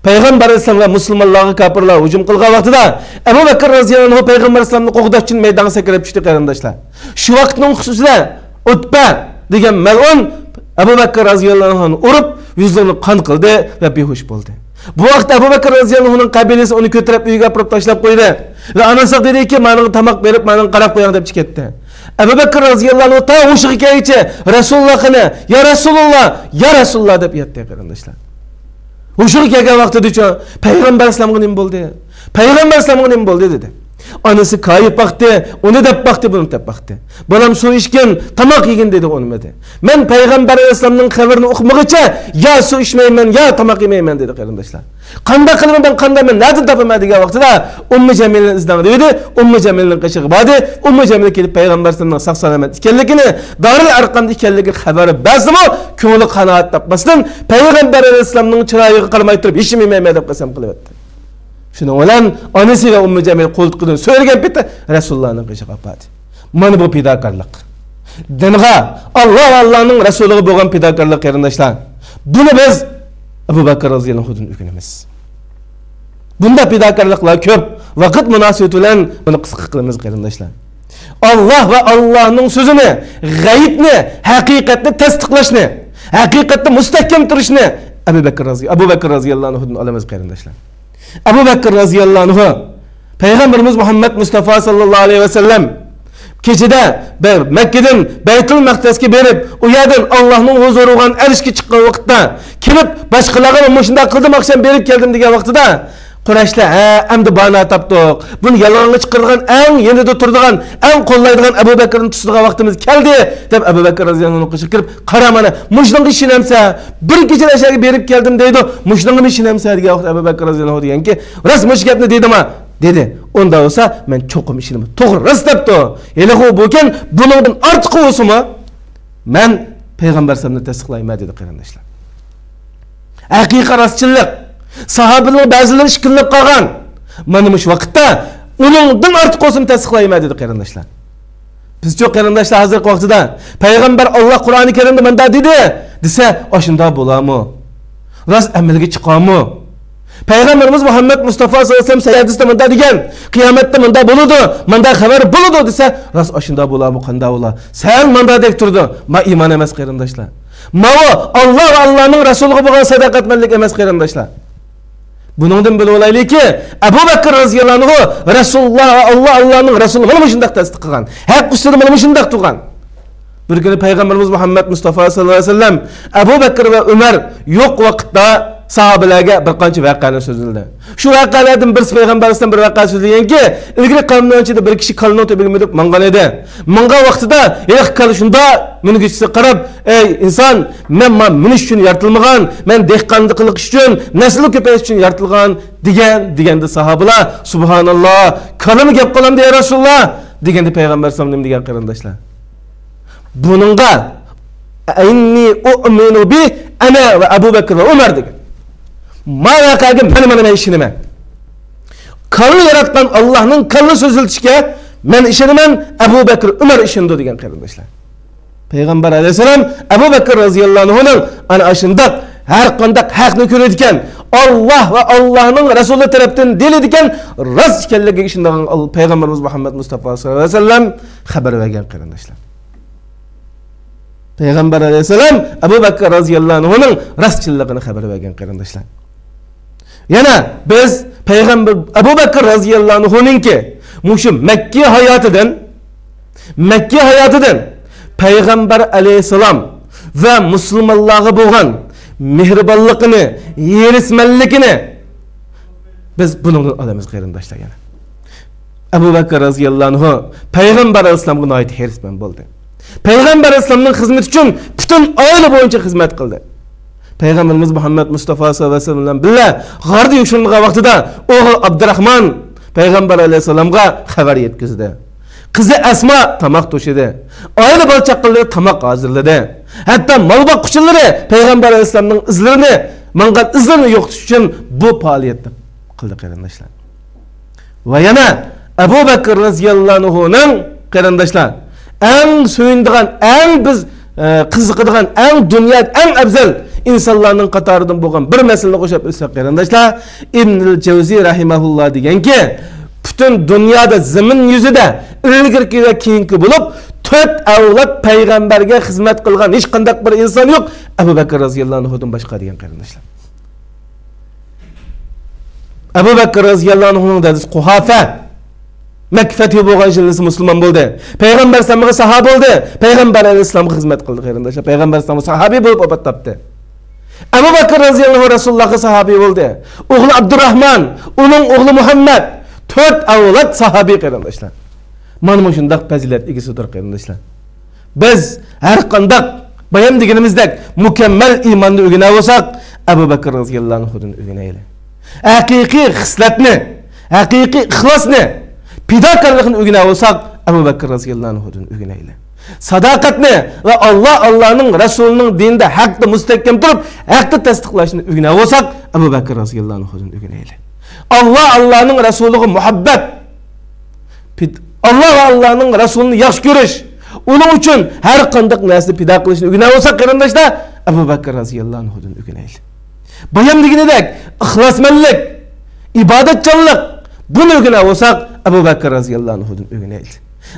پەيغەمبەر ئەلەيھىسسالام ۋە مۇسۇلمانلارغا كاپىرلار ھۇجۇم قىلغان ۋاقتىدا، ئەبۇ بەكىر رازىياللاھۇ ئەنھۇ پەيغەمبەر ئەلەيھىسسالامنى قوغداش ئۈچۈن مەيدانغا سەكرەپ چۈشتى، قېرىنداشلار. شۇ ۋاقىتنىڭ خۇسۇسىدا ئۇتبە دېگەن مەلئۇن ئەبۇ بەكىر رازىياللاھۇ ئەنھۇنى ئۇرۇپ، يۈزلىرىنى قان قىلدى ۋە بىھۇش بولدى. بۇ ۋاقىتتا ئەبۇ بەكىر رازىياللاھۇ ئەنھۇنىڭ قەبىلىسى ئۇنى كۆتۈرۈپ ئۆيگە ئاپىرىپ تاشلاپ قويدى. ۋە ئانىسىغا دېدىكى، مانىڭغا تاماق بېرىپ، مانىڭغا قاراپ قويۇڭ دەپ چىقىۋەتتى. ئەبۇ بەكىر رازىياللاھۇ ئەنھۇ تا ھوشىغا كەلگۈچە رەسۇلۇللاھنى، يا رەسۇلۇللا، يا رەسۇلۇللا دەپ ياتتى، قېرىنداشلار. ھوشىغا كەلگەن ۋاقتىدىچۇ، پەيغەمبەر ئەلەيھىسسالامغا نېمە بولدى؟ پەيغەمبەر ئەلەيھىسسالامغا نېمە بولدى؟ دېدى. ئانىسى كايىپ باقتى، ئۇنى دەپ باقتى، بۇنى دەپ باقتى. بالام سۇ ئىچكىن، تاماق يېگىن دېدى، ئۇنىمىدى. مەن پەيغەمبەر ئەلەيھىسسالامنىڭ خەۋىرىنى ئۇقمىغۇچە يا سۇ ئىچمەيمەن، يا تاماق يېمەيمەن دېدى، قېرىنداشلار. قانداق قىلىمەن مەن، قانداق، مەن نەدىن تاپىمەن دېگەن ۋاقتىدا ئۇممۇ جەمىلنى ئىزدەڭ دېدى. ئۇممۇ جەمىلنىڭ قېشىغا باردى. ئۇممۇ جەمىل كېلىپ پەيغەمبەر ئەلەيھىسسالامنىڭ ساق سالامەت ئىكەنلىكىنى، دارىل ئەرقامدا ئىكەنلىكىنى خەۋەر بەرسىمۇ، كۆڭلى قانائەت تاپماستىن، پەيغەمبەر ئەلەيھىسسالامنىڭ چىرايىغا قارىماي تۇرۇپ ھېچنېمە يېمەيمەن دەپ قەسەم قىلىۋەتتى. شۇنىڭ بىلەن ئانىسى ۋە ئۇممۇ جەمىل قولتۇقىدىن سۆرىگەن پېتى رەسۇلۇللانىڭ قېشىغا ئاپاردى. مانا بۇ پىداكارلىق. دىنغا، ئاللا ۋە ئاللانىڭ رەسۇلىغا بولغان پىداكارلىق، قېرىنداشلار. بۇنى بىز ئەبۇ بەكىر رازىياللاھۇدىن ئۆگىنىمىز. بۇنداق پىداكارلىقلار كۆپ. ۋاقىت مۇناسىۋىتى بىلەن بۇنى قىسقا قىلىمىز، قېرىنداشلار. ئاللا ۋە ئاللانىڭ سۆزىنى، غەيبنى، ھەقىقەتنى تەستىقلاشنى، ھەقىقەتتە مۇستەھكەم تۇرۇشنى ئەبۇ بەكىر رازى-، ئەبۇ بەكىر رازىياللاھۇدىن ئالىمىز، قېرىنداشلار. ئەبۇ بەكىر رازىياللاھۇ پەيغەمبىرىمىز مۇھەممەد مۇستافا ساللاللاھۇ ئەلەيھى ۋەسەللەم كېچىدە بە-، مەككىدىن بەيتۇل مەقدەسكە بېرىپ، ئۇ يەردىن ئاللاھنىڭ ھۇزۇرىغا ئەرشكە چىققان ۋاقىتتا كېلىپ، باشقىلارغا مۇشۇنداق قىلدىم، ئاخشام بېرىپ كەلدىم دېگەن ۋاقتىدا، قۇرەشلەر، ھە، ئەمدى باھانە تاپتۇق. بۇنى يالغانغا چىقىرىدىغان، ئەڭ يېنىدا تۇرىدىغان، ئەڭ قوللايدىغان ئەبۇ بەكرنى تۇتىدىغان ۋاقتىمىز كەلدى، دەپ ئەبۇ بەكىر رازىياللاھۇ ئەنھۇغا قىچقىرىپ، قارا مانا، مۇشۇنىڭغا ئىشىنەمسە؟ بىر كېچىدە ئەشەگە بېرىپ كەلدىم دەيدۇ، مۇشۇنىڭغىمۇ ئىشىنەمسە؟ دېگەن ۋاقىت ئەبۇ بەكىر رازىياللاھۇ ئەنھۇ دېگەنكى، راست مۇشۇ گەپنى دېدىما؟ دېدى. ئۇندا بولسا، مەن چوقۇم ئىشىنىمەن. توغرا، راست دەپتۇ. ھېلىغۇ بۇكەن بۇنىڭدىن ئارتۇق بولسىمۇ، مەن پەيغەمبەر ئەلەيھىسسالامنى تەستىقلايمەن، دېدى، قېرىنداشلار. ھەقىقىي راستچىللىق. ساھابىلەرنىڭ بەزىلىرى ئىككىلىنىپ قالغان. مانا مۇشۇ ۋاقىتتا ئۇنىڭدىن ئارتۇق بولسىمۇ تەستىقلايمەن، دېدى، قېرىنداشلار. بىزچۇ، قېرىنداشلار، ھازىرقى ۋاقتىدا پەيغەمبەر، ئاللا قۇرئانى كەرىمدە مۇنداق دېدى دېسە، ئاشۇنداق بولامۇ؟ راست ئەمەلگە چىقامۇ؟ پەيغەمبىرىمىز مۇھەممەد مۇستافا سەللەللاھۇ ئەلەيھى ۋەسەللەم سەھىھ ھەدىستە مۇنداق دېگەن، قىيامەتتە مۇنداق بولىدۇ، مۇنداق خەۋەر بولىدۇ دېسە، راست ئاشۇنداق بولامۇ، قانداق بولا؟ سەل مۇنداق دەك تۇرىدۇ. ما ئىمان ئەمەس، قېرىنداشلار. ماۋۇ ئاللا ۋە ئاللانىڭ رەسۇلىغا بولغان ساداقەتمەنلىك ئەمەس، قېرىنداشلار. بۇنىڭدىن بىلىۋالايلىكى، ئەبۇ بەكىر رازىياللاھۇ ئەنھۇ رەسۇلۇللا، ئاللا، ئاللانىڭ رەسۇلى مانا مۇشۇنداق تەستىق قىلغان. ھەق ئۈستىدە مانا مۇشۇنداق تۇرغان. بىر كۈنى پەيغەمبىرىمىز مۇھەممەد مۇستافا سەللەللاھۇ ئەلەيھى ۋەسەللەم ئەبۇ بەكىر ۋە ئۆمەر يوق ۋاقىتتا ساھابىلەرگە بىر قانچە ۋەقەنى سۆزلىدى. شۇ ۋەقەلەردىن بىرسى پەيغەمبەر ئەلەيھىسسالام بىر ۋەقە سۆزلىگەنكى، ئىلگىرى قەۋمنىڭ ئىچىدە بىر كىشى كالىنىڭ تۈۋىگە مىنىپ ماڭغان ئىدى. ماڭغان ۋاقتىدا ھېلىقى كالا شۇنداق مىنگۈچىسىگە قاراپ، ئەي ئىنسان، مەن مانا مىنىش ئۈچۈن يارىتىلمىغان، مەن دېھقانچىلىق قىلىش ئۈچۈن، نەسىل كۆپەيتىش ئۈچۈن يارىتىلغان دېگەن، دېگەندە ساھابىلار، سۇبھاناللا، كالىمۇ گەپ قىلامدۇ يا رەسۇلاللا؟ دېگەندە پەيغەمبەر ئەلەيھىسسالام نېمە دېگەن قېرىنداشلار؟ بۇنىڭغا، ئىننى ئۇئمىنۇ بى ئەنە ۋە ئەبۇ بەكر ۋە ئۆمەر دېگەن. ما ۋەقەگە مەن، مانا مەن ئىشىنىمەن. كاللا ياراتقان ئاللانىڭ كاللا سۆزلىتىشىگە مەن ئىشىنىمەن، ئەبۇ بەكر، ئۆمەر ئىشىنىدۇ دېگەن قېرىنداشلار. پەيغەمبەر ئەلەيھىسسالام ئەبۇ بەكر رازىياللاھۇنىڭ ئانا ئاشۇنداق ھەر قانداق ھەقنى كۆرىدىكەن، ئاللا ۋە ئاللانىڭ رەسۇلى تەرەپتىن دېيىلىدىكەن، راست ئىكەنلىكىگە ئىشىنىدىغان پەيغەمبىرىمىز مۇھەممەد مۇستافا سەللەللاھۇ ئەلەيھى ۋەسەللەم خەۋەر بەرگەن قېرىنداشلار. پەيغەمبەر ئەلەيھىسسالام ئەبۇ بەكىر رازىياللاھۇنىڭ راستچىللىقىنى خەۋەر بەرگەن قېرىنداشلار. يەنە بىز پەيغەمبەر ئەبۇ بەكىر رازىياللاھۇنىڭكى مۇشۇ مەككە ھاياتىدىن، مەككە ھاياتىدىن پەيغەمبەر ئەلەيھىسسالام ۋە مۇسۇلمانلارغا بولغان مېھرىبانلىقىنى، ھېرىسمەنلىكىنى بىز بۇنىڭدىن ئالىمىز قېرىنداشلار يەنە. ئەبۇ بەكىر رازىياللاھۇ ئەنھۇ پەيغەمبەر ئەلەيھىسسالامغا ناھايىتى ھېرىسمەن بولدى. پەيغەمبەر ئەلەيھىسسالامنىڭ خىزمىتى ئۈچۈن پۈتۈن ئائىلە بويىچە خىزمەت قىلدى. پەيغەمبىرىمىز مۇھەممەد مۇستافا سەللەللاھۇ ئەلەيھى ۋەسەللەم بىلەن غاردا يوشۇرۇنغان ۋاقتىدا ئوغلى ئابدۇراخمان پەيغەمبەر ئەلەيھىسسالامغا خەۋەر يەتكۈزدى. قىزى ئەسما تاماق توشىدى. ئائىلە بالا-چاقىلىرى تاماق ھازىرلىدى. ھەتتا مال باققۇچىلىرى پەيغەمبەر ئەلەيھىسسالامنىڭ ئىزلىرىنى، ماڭغان ئىزلىرىنى يوقىتىش ئۈچۈن بۇ پائالىيەتنى قىلدى، قېرىنداشلار. ۋە يەنە ئەبۇ بەكىر رەزىياللاھۇ ئەنھۇنىڭ، قېرىنداشلار، ئەڭ سۆيۈنىدىغان، ئەڭ بىز، ئە، قىزىقىدىغان، ئەڭ دۇنيادا ئەڭ ئەۋزەل ئىنسانلارنىڭ قاتارىدىن بولغان بىر مەسىلىنى قوشۇپ ئۆتسەك، قېرىنداشلار، ئىبنۇل جەۋزى رەھىمەھۇللا دېگەنكى، پۈتۈن دۇنيادا زېمىن يۈزىدە ئىلگىرىكى ۋە كېيىنكى بولۇپ، تۆت ئەۋلاد پەيغەمبەرگە خىزمەت قىلغان ھېچقانداق بىر ئىنسان يوق، ئەبۇ بەكىر رەزىياللاھۇدىن باشقا دېگەن، قېرىنداشلار. ئەبۇ بەكىر رەزىياللاھۇنىڭ دادىسى قۇھافە مەككە فەتھى بولغان يىلى مۇسۇلمان بولدى. پەيغەمبەر ئەلەيھىسسالامغا ساھابە بولدى. پەيغەمبەر ئەلەيھىسسالامغا خىزمەت قىلدى، قېرىنداشلار. پەيغەمبەر ئەلەيھىسسالامغا ساھابە بولۇپ ۋاپات تاپتى. ئەبۇ بەكىر رەزىياللاھۇ رەسۇلۇللاھقا ساھابە بولدى. ئوغلى ئابدۇراھمان، ئۇنىڭ ئوغلى مۇھەممەد، تۆت ئەۋلاد ساھابىي، قېرىنداشلار. مانا مۇشۇنداق پەزىلەت ئىگىسىدۇر، قېرىنداشلار. بىز ھەر قانداق بايام دېگىنىمىزدەك مۇكەممەل ئىماننى ئۆگىنە بولساق، ئەبۇ بەكىر رازىياللاھۇ ئەنھۇدىن ئۆگىنەيلى. ھەقىقىي خىسلەتنى، ھەقىقىي ئىخلاسنى، پىداكارلىقنى ئۆگىنە بولساق، ئەبۇ بەكىر رازىياللاھۇ ئەنھۇدىن ئۆگىنەيلى. ساداقەتنى ۋە ئاللا، ئاللانىڭ رەسۇلىنىڭ دىنىدا ھەقتە مۇستەھكەم تۇرۇپ، ھەقتە تەستىقلاشنى ئۆگىنە بولساق، ئەبۇ بەكىر رازىياللاھۇ ئەنھۇدىن ئۆگىنەيلى. ئاللا، ئاللانىڭ رەسۇلىغا مۇھەببەت، پىد-، ئاللا ۋە ئاللانىڭ رەسۇلىنى ياخشى كۆرۈش، ئۇنىڭ ئۈچۈن ھەر قانداق نەرسىنى پىدا قىلىشنى ئۆگىنە بولساق، قېرىنداشلار، ئەبۇ بەكىر رازىياللاھۇ ئەنھۇدىن ئۆگىنەيلى. بايام دېگىنىدەك، ئىخلاسمەنلىك، ئىبادەتچانلىق، بۇنى ئۆگىنە بولساق، ئەبۇ بەكىر رازىياللاھۇ ئەنھۇدىن ئۆگىنەيلى.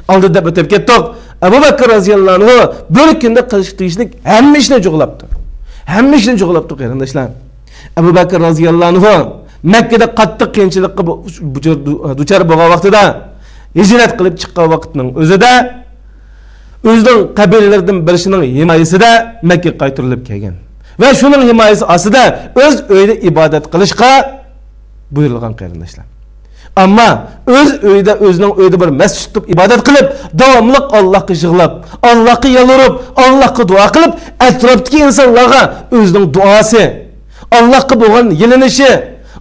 ئالدىدا دەپ ئۆتۈپ كەتتۇق، ئەبۇ بەكىر رازىياللاھۇ ئەنھۇ بىر كۈندە قىلىشقا تېگىشلىك ھەممە ئىشنى جۇغلاپتۇ. ھەممە ئىشنى جۇغلاپتۇ، قېرىنداشلار. ئەبۇ بەكىر رازىياللاھۇ ئەنھۇ مەككىدە قاتتىق قىيىنچىلىققا بۇ-، بۇ-، دۇچار بولغان ۋاقتىدا، ھىجرەت قىلىپ چىققان ۋاقىتنىڭ ئۆزىدە، ئۆزىنىڭ قەبىلىلىرىدىن بىرسىنىڭ ھىمايىسىدە مەككىگە قايتۇرۇلۇپ كەلگەن. ۋە شۇنىڭ ھىمايىسى ئاستىدا ئۆز ئۆيىدە ئىبادەت قىلىشقا بۇيرۇلغان، قېرىنداشلار. ئەمما ئۆز ئۆيىدە، ئۆزىنىڭ ئۆيىدە بىر مەسچىت تۇتۇپ ئىبادەت قىلىپ، داۋاملىق ئاللاھقا يىغلاپ، ئاللاھقا يالۋۇرۇپ، ئاللاھقا دۇئا قىلىپ، ئەتراپتىكى ئىنسانلارغا ئۆزىنىڭ دۇئاسى، ئاللاھقا بولغان يېلىنىشى،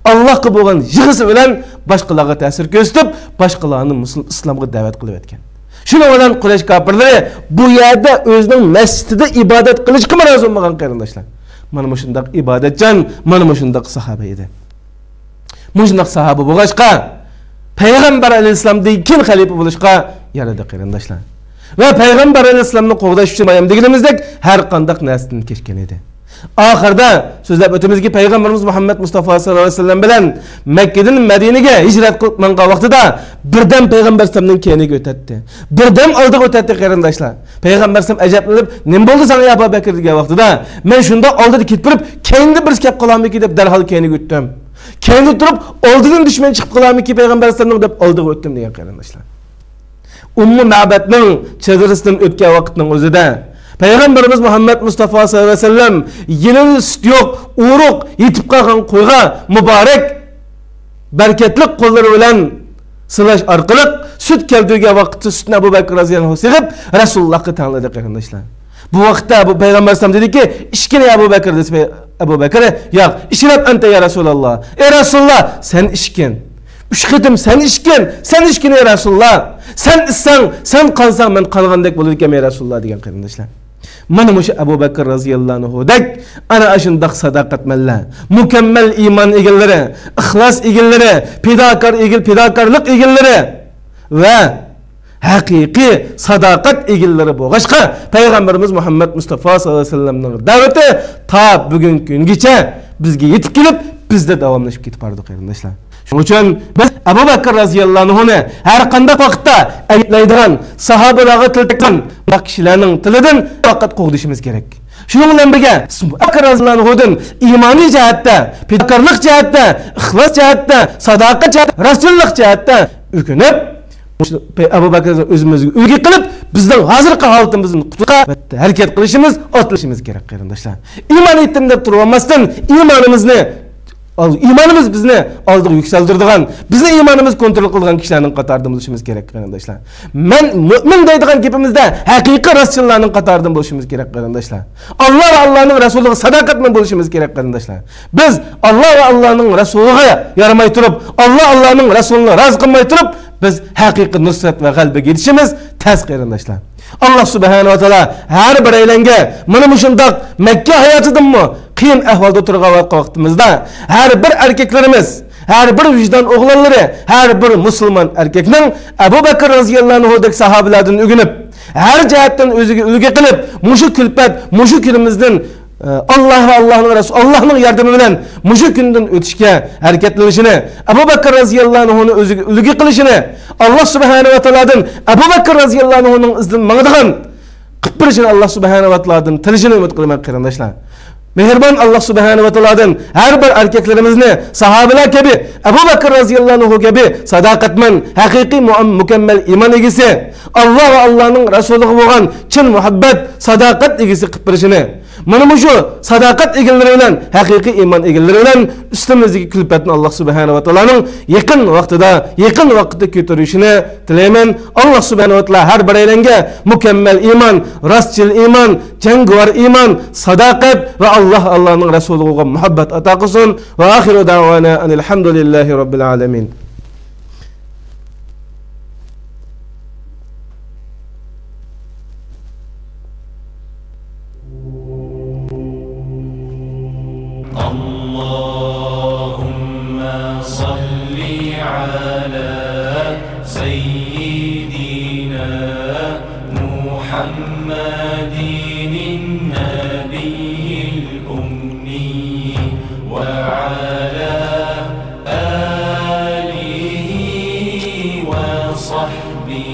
ئاللاھقا بولغان يىغىسى بىلەن باشقىلارغا تەسىر كۆرسىتىپ، باشقىلارنى مۇسۇل-، ئىسلامغا دەۋەت قىلىۋەتكەن. شۇنىڭ بىلەن قۇرەيش كاپىرلىرى بۇ يەردە ئۆزىنىڭ مەسچىتىدە ئىبادەت قىلىشقىمۇ رازى بولمىغان، قېرىنداشلار. مانا مۇشۇنداق ئىبادەتچان، مانا مۇشۇنداق ساھابە ئىدى. مۇشۇنداق ساھابە بولغاچقا، پەيغەمبەر ئەلەيھىسسالامدىن كېيىن خەلىپە بولۇشقا يارىدى، قېرىنداشلار. ۋە پەيغەمبەر ئەلەيھىسسالامنى قوغداش ئۈچۈن بايام دېگىنىمىزدەك ھەر قانداق نەرسىدىن كەچكەن ئىدى. ئاخىردا سۆزلەپ ئۆتىمىزكى، پەيغەمبىرىمىز مۇھەممەد مۇستافا ساللاللاھۇ ئەلەيھى ۋەسەللەم بىلەن مەككىدىن مەدىنىگە ھىجرەت قىلىپ ماڭغان ۋاقتىدا بىردەم پەيغەمبەر ئەلەيھىسسالامنىڭ كەينىگە ئۆتەتتى. بىردەم ئالدىغا ئۆتەتتى، قېرىنداشلار. پەيغەمبەر ئەلەيھىسسالام ئەجەبلىنىپ، نېمە بولدى ساڭا، يا ئەبۇ بەكىر؟ دېگەن ۋاقتىدا، مەن شۇنداق ئالدىدا كېتىپ بېرىپ، كەينىدىن بىرسى كەپ قالارمىكىن دەپ دەرھال كەينىگە ئۆتتۈم. كەينىدە تۇرۇپ، ئالدىدىن دۈشمەن چىقىپ قالارمىكىن پەيغەمبەر ئەلەيھىسسالامنىڭ دەپ ئالدىغا ئۆتتۈم، دېگەن، قېرىنداشلار. ئۇممۇ مەبەدنىڭ چېگرىسىدىن ئۆتكەن ۋاقىتنىڭ ئۆزىدە پەيغەمبىرىمىز مۇھەممەد مۇستافا ساللاللاھۇ ئەلەيھى ۋەسەللەم يېنىدا سۈتى يوق، ئورۇق، يېتىپ قالغان قويغا مۇبارەك، بەرىكەتلىك قوللىرى بىلەن سىلاش ئارقىلىق سۈت كەلتۈرگەن ۋاقىتتا سۈتنى ئەبۇ بەكىر رازىياللاھۇ ئەنھۇ سېغىپ رەسۇلۇللاھقا تەڭلىدى، قېرىنداشلار. بۇ ۋاقىتتا بۇ پەيغەمبەر ئەلەيھىسسالام دېدىكى، ئىچكىن يا ئەبۇ بەكىر، دېسە، ئەبۇ بەكىر، ياق، ئىشرەب ئەنتە يا رەسۇلاللا، ئەي رەسۇلاللا، سەن ئىچكىن. ئۈچ قېتىم سەن ئىچكىن، سەن ئىچكىن، ئەي رەسۇلاللا. سەن ئىچسەڭ، سەن قانساڭ، مەن قانغاندەك بولىدىكەن، ئەي رەسۇلاللا، دېگەن، قېرىنداشلار. مانا مۇشۇ ئەبۇ بەكىر رازىياللاھۇ ئەنھۇدەك ئەنە ئاشۇنداق ساداقەتمەنلەر، مۇكەممەل ئىمان ئىگىلىرى، ئىخلاس ئىگىلىرى، پىداكار ئىگىل-، پىداكارلىق ئىگىلىرى ۋە ھەقىقىي ساداقەت ئىگىلىرى بولغاچقا، پەيغەمبىرىمىز مۇھەممەد مۇستافا ساللاللاھۇ ئەلەيھى ۋەسەللەمنىڭ دەۋىتى تا بۈگۈنكى كۈنگىچە بىزگە يېتىپ كېلىپ، بىزدە داۋاملىشىپ كېتىپ بارىدۇ، قېرىنداشلار. شۇنىڭ ئۈچۈن بىز ئەبۇ بەكىر رازىياللاھۇ ئەنھۇنى ھەر قانداق ۋاقىتتا ئەيىبلەيدىغان، ساھابىلارغا تىل تەگكەن بۇنداق كىشىلەرنىڭ تىلىدىن ۋاقىت قوغدىشىمىز كېرەك. شۇنىڭ بىلەن بىرگە، ئەبۇ بەكىر رازىياللاھۇ ئەنھۇدىن ئىمانىي جەھەتتە، پىداكارلىق جەھەتتە، ئىخلاس جەھەتتە، ساداقەت جەھەتتە، رەسۇللۇق جەھەتتە ئۆگىنىپ، ئەبۇ بەكىر ئۆزىمىزگە ئۈلگە قىلىپ، بىزنىڭ ھازىرقى ھالىتىمىزدىن قۇتۇلۇشقا ھەرىكەت قىلىشىمىز، ئاتلىشىمىز كېرەك، قېرىنداشلار. ئىمان ئېيتتىم دەپ تۇرۇۋالماستىن، ئىمانىمىزنى، ئىمانىمىز بىزنى ئالدىغا يۈكسەلدۈرىدىغان، بىزنى ئىمانىمىز كونترول قىلىدىغان كىشىلەرنىڭ قاتارىدا بولۇشىمىز كېرەك، قېرىنداشلار. مەن مۆمىن دەيدىغان گېپىمىزدە ھەقىقىي راستچىللارنىڭ قاتارىدىن بولۇشىمىز كېرەك، قېرىنداشلار. ئاللا ۋە ئاللانىڭ رەسۇلىغا ساداقەتمەن بولۇشىمىز كېرەك، قېرىنداشلار. بىز ئاللا ۋە ئاللانىڭ رەسۇلىغا يارىماي تۇرۇپ، ئاللا، ئاللانىڭ رەسۇلىنى رازى قىلماي تۇرۇپ، بىز ھەقىقىي نۇسرەت ۋە غەلىبىگە يېتىشىمىز تەس، قېرىنداشلار. ئاللا سۇبھانەھۇ ۋە تائالا ھەر بىرەيلەنگە مانا مۇشۇنداق مەككە ھاياتىدىنمۇ قىيىن ئەھۋالدا تۇرغان ۋاقتىمىزدا، ھەر بىر ئەركەكلىرىمىز، ھەر بىر ۋىجدان ئوغلانلىرى، ھەر بىر مۇسۇلمان ئەركەكنىڭ ئەبۇ بەكىر رازىياللاھۇدەك ساھابىلاردىن ئۆگىنىپ، ھەر جەھەتتىن ئۆزىگە ئۈلگە قىلىپ، مۇشۇ كۈلپەت، مۇشۇ كۈنىمىزدىن، ئە، ئاللا ۋە ئاللانىڭ رەسۇ-، ئاللانىڭ ياردىمى بىلەن مۇشۇ كۈندىن ئۆتۈشكە ھەرىكەتلىنىشىنى، ئەبۇ بەكىر رازىياللاھۇنى ئۆزىگە ئۈلگە قىلىشىنى، ئاللا سۇبھانەھۇ ۋە تائالادىن ئەبۇ بەكىر رازىياللاھۇنىڭ ئىزىدىن ماڭىدىغان قىلىپ بېرىشىنى ئاللا سۇبھانەھۇ ۋە تائالادىن تىلىشىنى ئۈمىد قىلىمەن، قېرىنداشلار. مېھرىبان ئاللا سۇبھانەھۇ ۋە تائالادىن ھەر بىر ئەركەكلىرىمىزنى ساھابىلەر كەبى، ئەبۇ بەكىر رازىياللاھۇ كەبى ساداقەتمەن، ھەقىقىي مۇئەم-، مۇكەممەل ئىمان ئىگىسى، ئاللا ۋە ئاللانىڭ رەسۇلىغا بولغان چىن مۇھەببەت، ساداقەت ئىگىسى قىلىپ بېرىشىنى، مانا مۇشۇ ساداقەت ئىگىلىرى بىلەن، ھەقىقىي ئىمان ئىگىلىرى بىلەن ئۈستىمىزدىكى كۈلپەتنى ئاللا سۇبھانەھۇ ۋە تائالانىڭ يېقىن ۋاقتىدا، يېقىن ۋاقىتتا كۆتۈرۈشىنى تىلەيمەن. ئاللا سۇبھانەھۇ ۋە تائالا ھەر بىرەيلەنگە مۇكەممەل ئىمان، راستچىل ئىمان، جەڭگىۋار ئىمان، ساداقەت ۋە ئاللا، ئاللانىڭ رەسۇلىغا مۇھەببەت ئاتا قىلسۇن. ۋە ئاخىرۇ دەۋانا ئەنىل ھەمدۇلىللاھى رەببىل ئالەمىن. اللهم صل على سيدنا محمد النبي الأمي وعلى آله وصحبه